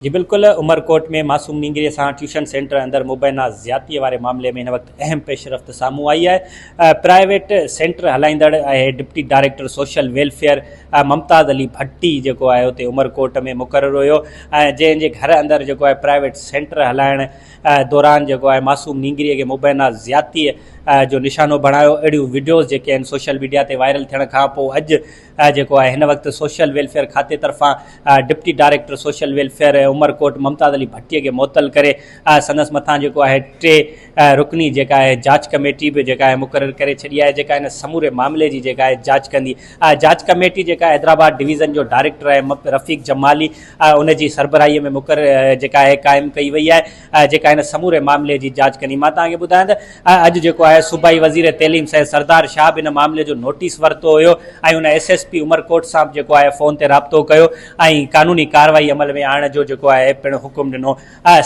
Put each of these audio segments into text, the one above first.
جي بلڪل عمرڪوٽ ۾ معصوم نينگري سان ٽيوشن سينٽر اندر مبينا زيادتي واري معاملي ۾ هن وقت اهم پيش رفت سامهون آئي آهي پرائيويٽ سينٽر هلائيندڙ ۽ deputy director social welfare Mumtaz Ali Bhatti جيڪو آهي اتي عمرڪوٽ ۾ مقرر هيو ۽ جنهن جي گهر اندر جيڪو آهي پرائيويٽ سينٽر هلائڻ دوران جيڪو آهي معصوم نينگري کي مبينا زيادتي جو نشانو بڻايو اهڙيون وڊيوز جيڪي آهن سوشل ميڊيا تي وائرل ٿيڻ کان پوء اڄ جيڪو آهي هن وقت سوشل ويلفيئر کاتي طرفان deputy director social welfare Umerkot Mumtaz Ali Bhatti کي معطل ڪري سندس مٿان جيڪو آهي ٽي رڪني جيڪا آهي جاچ ڪميٽي به جيڪا آهي مقرر ڪري ڇڏي آهي جيڪا هن سموري معاملي جي جيڪا آهي جاچ ڪندي جاچ ڪميٽي جيڪا حيدرآباد ڊويزن جو ڊائريڪٽر آهي رفيق جمالي ان جي سربراهي ۾ مقرر جيڪا آهي قائم ڪئي وئي آهي جيڪا هن سموري معاملي جي جاچ ڪندي مان توهان کي ٻڌايان ته اڄ جيڪو آهي صوبائي وزير تعليم سيد سردار شاهه به ان معاملي جو نوٽيس ورتو هيو ۽ ان ايس ايس پي عمرڪوٽ سان به جيڪو آهي فون تي رابطو ڪيو ۽ قانوني ڪارروائي عمل ۾ آڻڻ جو جيڪو آهي پڻ حڪم ڏنو.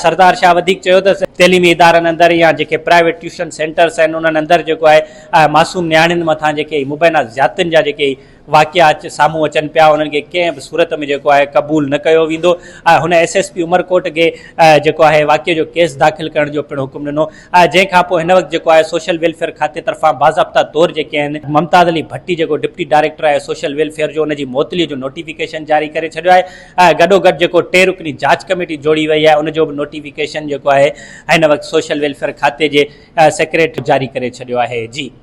سردار شاهه وڌيڪ چيو ته تعليمي ادارن اندر يا جيڪي پرائيويٽ ٽيوشن سينٽرس آهن انهن اندر جيڪو آهي معصوم نياڻين مٿان جيڪي مبينا زيادتين جا جيڪي واقعا سامهون اچن پيا انهن کي ڪنهن به صورت ۾ جيڪو آهي قبول نه ڪيو ويندو هن ايس ايس پي عمرڪوٽ کي جيڪو آهي واقعي جو ڪيس داخل ڪرڻ جو پڻ حڪم ڏنو جنهن کان پوء هن وقت جيڪو آهي سوشل ويلفيئر کاتي طرفان باضابطا طور جيڪي آهن ممتاز علي ڀٽي جيڪو ڊپٽي ڊائريڪٽر آهي سوشل ويلفيئر جو ان جي معطلي جو نوٽيفڪيشن جاري ڪري ڇڏيو آهي گڏو گڏ جيڪو ٽي رڪني جاچ ڪميٽي جوڙي وئي آهي ان جو به نوٽيفڪيشن جيڪو آهي هن وقت سوشل ويلفيئر کاتي جي سيڪريٽري جاري ڪري ڇڏيو آهي جي.